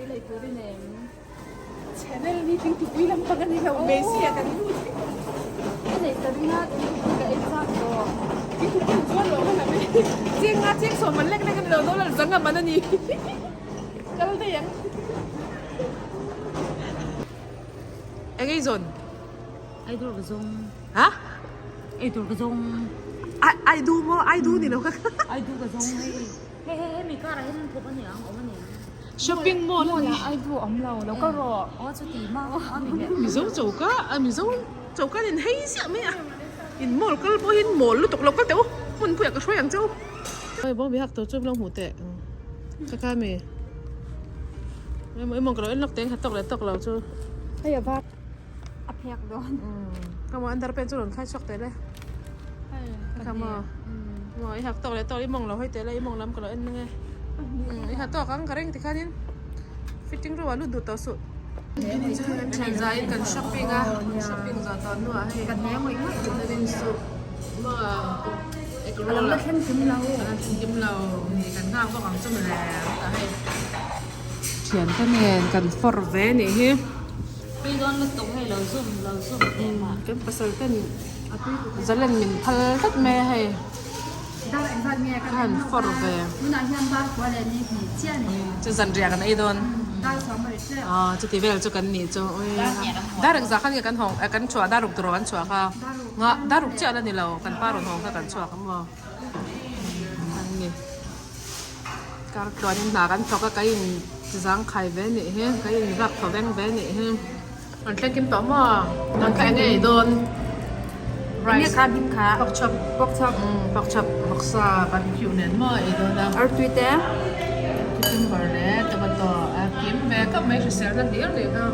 Thingtupui lei tur i nei em? Channel ni thingtupui lampang a ni lo, Messi ah kan lut. Ka nei ta ring a, thingtupui ka ei chak tawh. Thingtupui an zuar lo ang a lam e. Cheng nga cheng sawm man lek lek a ni lo, dollar zanga man a ni. Kal daih ang. Eng ei zawn? Ei tur ka zawng. Ha? Ei tur ka zawng. Ai ai du maw? Ai du ni lo ka. Ai du ka zawng hei. Hei hei hemi car ah hian an thawk a ni ang, awm a ni ang. Shopping mall a ni. Mall ah ai du awm lo, lo kal rawh. Aw chuti ma a mi leh. Mizo choka a Mizo choka in hei ziah mai a. In mall kal pawhin mall lutuk lo kal teh u. Hmun puiah ka hruai ang che u. Hei bawng bi hak tur chu lo hmuh teh. Ka kha mi. Emaw emaw ka lo en lawk teh ang kha tawk leh tawk lo chu. Hei a var. A phek dawn. Ka maw under pant chu rawn khai chhuak teh le. Ka kha maw. Maw i hak tawk leh tawk i mawng lo hawi teh le i mawng lam ka lo en nge. I ha tawk ang ka ring tikhanin fitting room ah lut duh tawh suh. Kan thian zaiin kan shopping a shopping zawh tawh hnuah hei kan insuh maw egg roll a thleng kim lo ni kan nghak bawk ang chu mawle tah hei thiante nen kan fawr ve anih hi. Tui dawn lutuk hei lo zoom lo zoom teh mah. Kan pasal ten zalen min phal tlat mai a hei. Dar engzat nge ka han fawr ve. Tunah hian dar kua leh ni hnih chiah ni. Chu zanriah kan ei dawn. Dar sawm a ri tep. Aw chuti vel chu kan nih chu. Dar engzah khan nge kan hawng kan chhuah dar ruk tur kan chhuah kha. Nga dar ruk chiah la ni lo kan pa rawn hawng kha kan chhuak ang maw. An ni. Kar tluanin hna kan thawk a ka in zangkhai ve nih hi ka in vak thaw veng ve nih hi an thleng kim tawh maw an kha eng nge ei dawn rice pork chop pork chop pork chop vawksa barbecue nen maw ei dawn a artui te cucumber leh tomato a kim ve khawp mai hrisel na hlir nih kha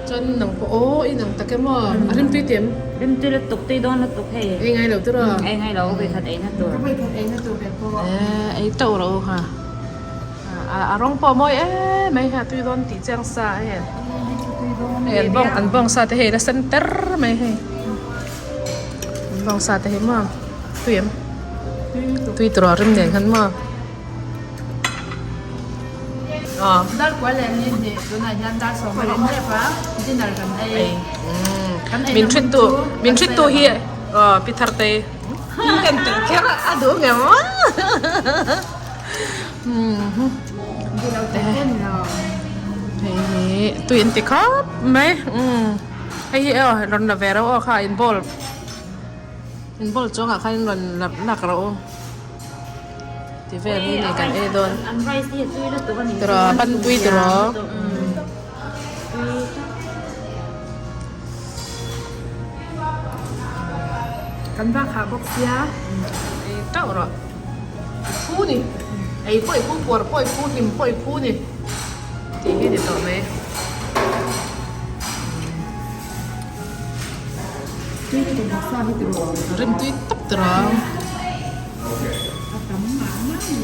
chuan nang pawh aw i nang tak em aw a rimtui te em rimtui lutuk tui dawn lutuk hei ei ngai lo tur aw ei ngai lo vawikhat ei na tur vawikhat ei na tur ve pawh ei teuh rawh u ha a rawng pawh a mawi em mai ha tui dawn tih chiang sa a hei hei an bawng an bawng sa te hei la sen ter mai hei an bawng sa te hi maw tui em tui tur aw rim nen khan maw. Dar kual leh ni hnih tunah hian dar sawm a rin tep a dinner kan ei kan ei min thrit tu min thrit tu hi pi thar te kan tel kher a duh ngem hei hi tui an ti khawp mai hei hi aw rawn la ve reuh aw kha in bowl in bowl chuangah khan rawn la lak rawh u. Ti vel hi ni kan ei dawn. An rice hi a tui lutuk a ni. Tiraw pan tui tiraw. Kan vak hah bawk sia. Ei tauh rawh. I phu ni. Ei pawh i phu, puar pawh i phu, hlim pawh i phu ni. Tih hi ni tawh mai. Tui lutuk bawk sa hi tiraw. Rim tui tawp tiraw. A tam mah mah nge.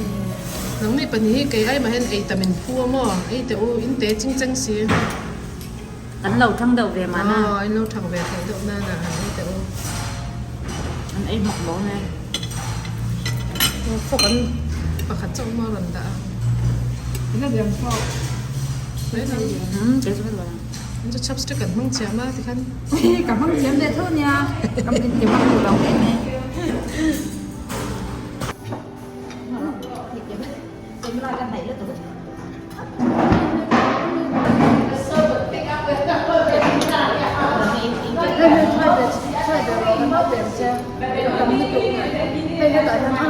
Nangni pahnih hi kei ai mah hian ei tam in phu a maw? Ei teh u, in te ching cheng si. An lo thang deuh ve mahna. Aw, an lo thang ve theih deuh nana an ei teh u. An ei hmawk lo nge. Aw, fork an pakhat chauh maw a rawn dah a. Ila liam fork. Mai lo. Umm, kei chu ka duh lo. An chu chopstick an hmang thiam a tikhan. Ka hmang thiam ve tho nia, ka min ti hmang duh lo em mai. Hei hei try ve try ve rawh kan lo pe ang che ka tam lutuk hei hetah hian a.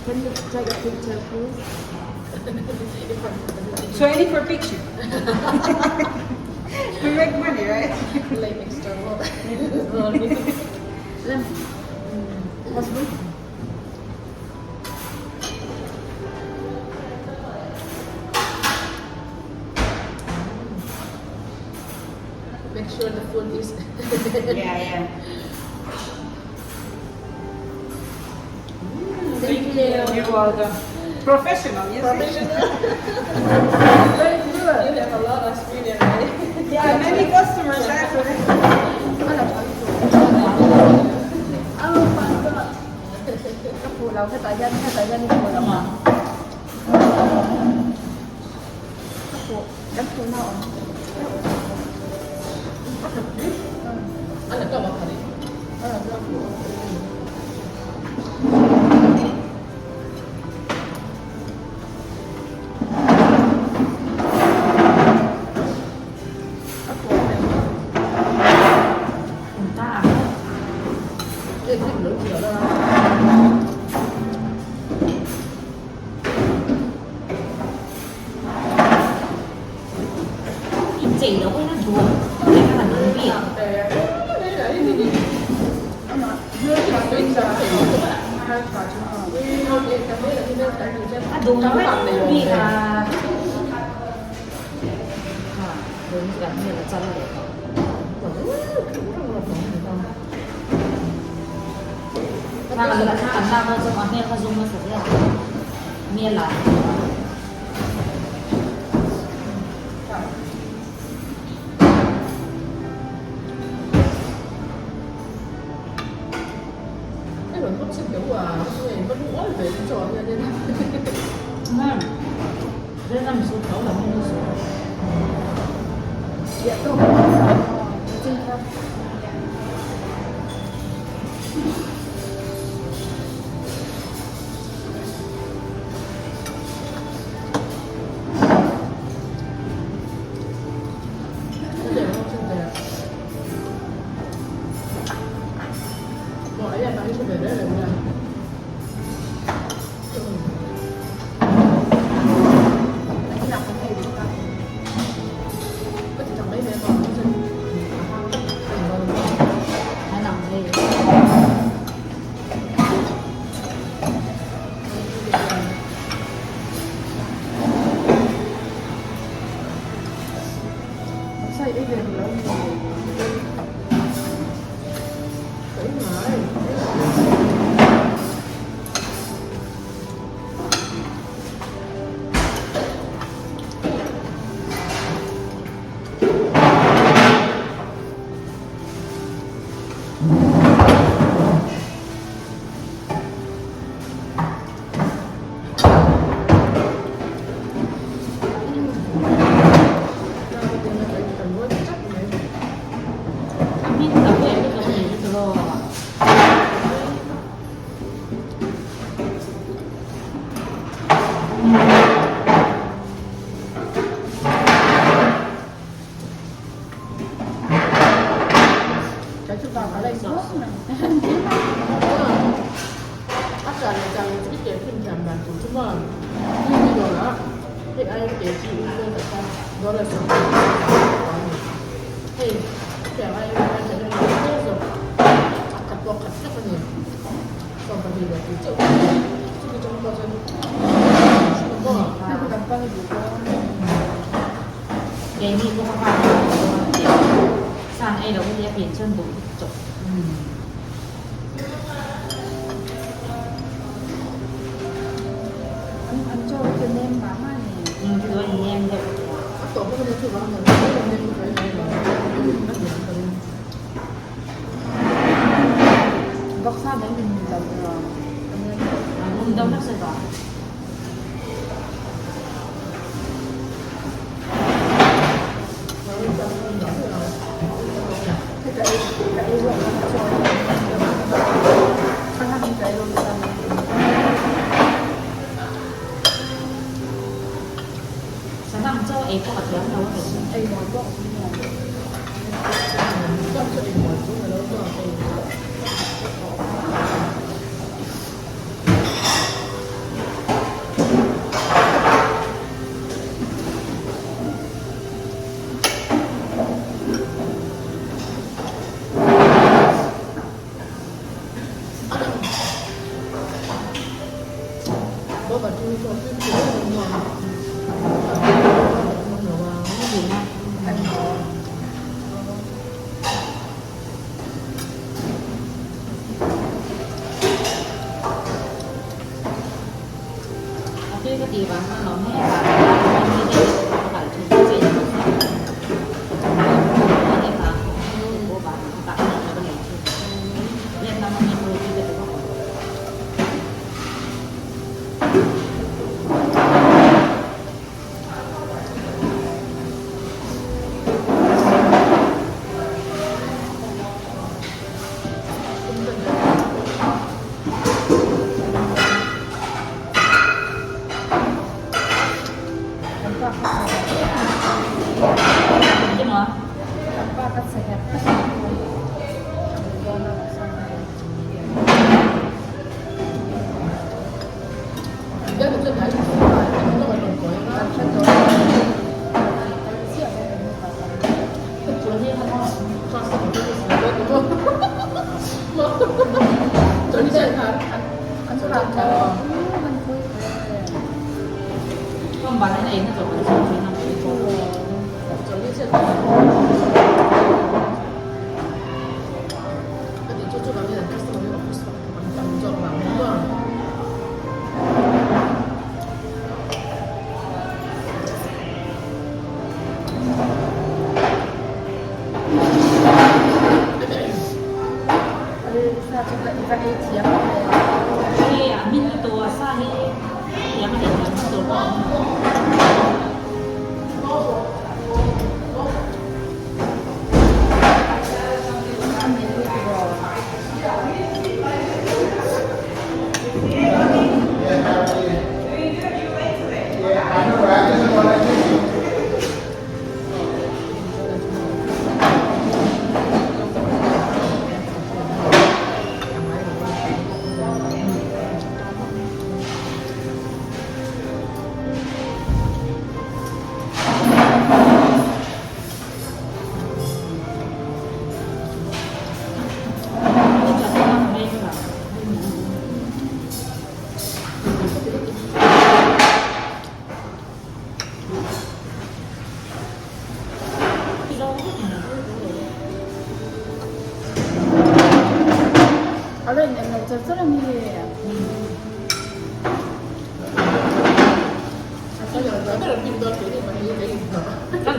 Can you take a picture please? So only for a picture. We make money, right? Make sure the food is Yeah, yeah. Thank you. You're welcome. Professional, yes. Professional. Very good. You have a lot of experience, right? Yeah, many customers actually. Oh my god. Ka phu lo hetah hian hetah hian i phu lo ang. Ka phu kan phu na awm. Vawksa mai min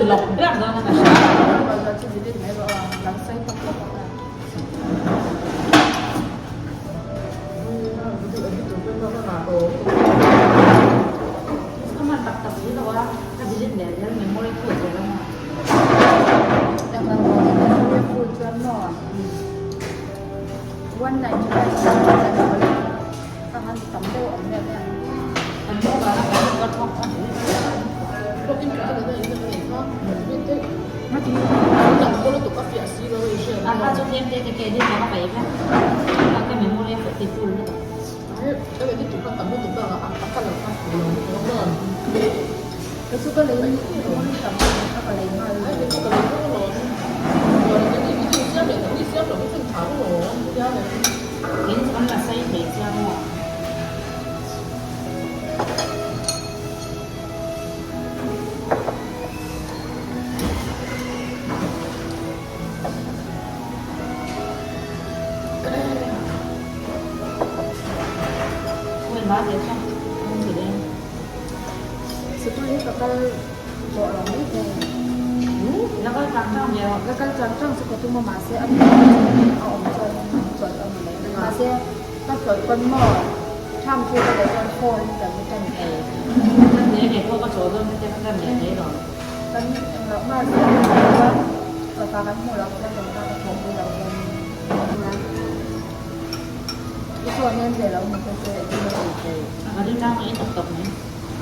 lo La kal tlang tlang ve rawh. La kal tlang tlang chu ka tum a mahse a a awm chuan chawlh a ni mai. Mahse ka chawlh pawn maw tham chu ka leh chuan phone in kan tan thei. Kan leh leh pawh ka chawl dawn te ka tan leh thei lo. Kan engloh hma zel a nih chuan fapa kan hmuh loh chuan kan tan a thawhpui loh chuan i chaw nem ve lo ni te chu engtin a tih theih. A ring tlang mai tawp tawp mai.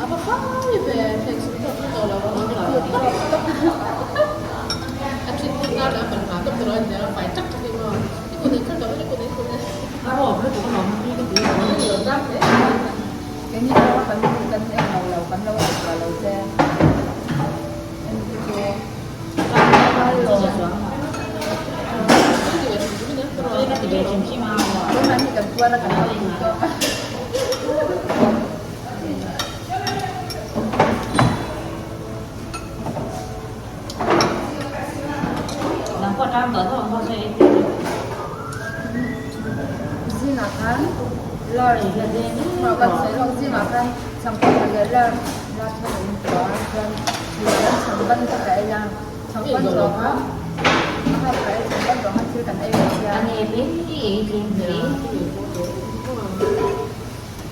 A va fai ve thlen chhun tawp chu tawh lo ang a thin hun ngar leh a pan hma tawp tawh lo a inhnial a fai tak tak hi maw i kun in kher tawh i kun in kun e. A rawp lutuk alawm a tui ka tui lo a ni. Lo hle. Keini pawh kan kan eng lo lo kan lo ngaihtuah lo che en hi chu tunah hi kan puan a kan lo tui tawh. Zingah khan lar kan sawi lawk zingah khan chhangphut leh lar lar thar an tuah a chuan kan chhangban te ka ei a chhangban zawh kha a kha ka ei chhangban zawh khan thil kan ei leh sia.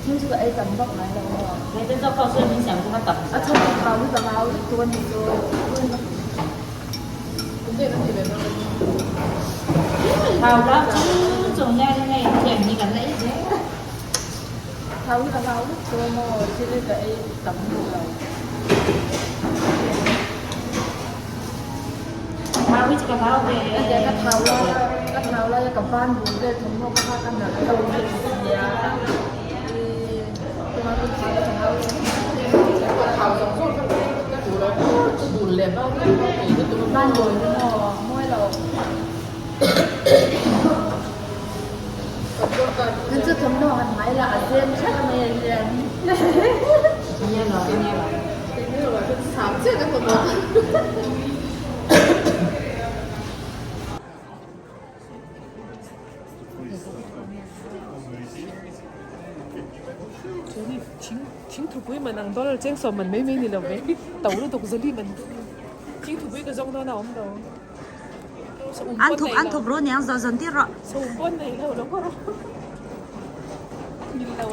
Thil chu ka ei tam vak ngai lo maw. A chhan chu thau hi ka hlau lutuk a ni chu. Thau hi ka hlau lutuk a maw thil hi ka ei tam duh lo. Ka thau lai a ka thau lai a ka ban bul vel thawmhnaw ka hak a nalh lo vek sia ban bul hi maw mawi lo kan chu thawmhnaw han hmai lah a zem thlap mai a hian. Thing thupui man ang dollar cheng sawm man mai mai ni lo ve to lutuk zali man thing thupui ka zawng dawn a awm lo An thup an thup ru niang zawh zawn tir rawh. Sawm pawn nei lo lo kawr mil lo.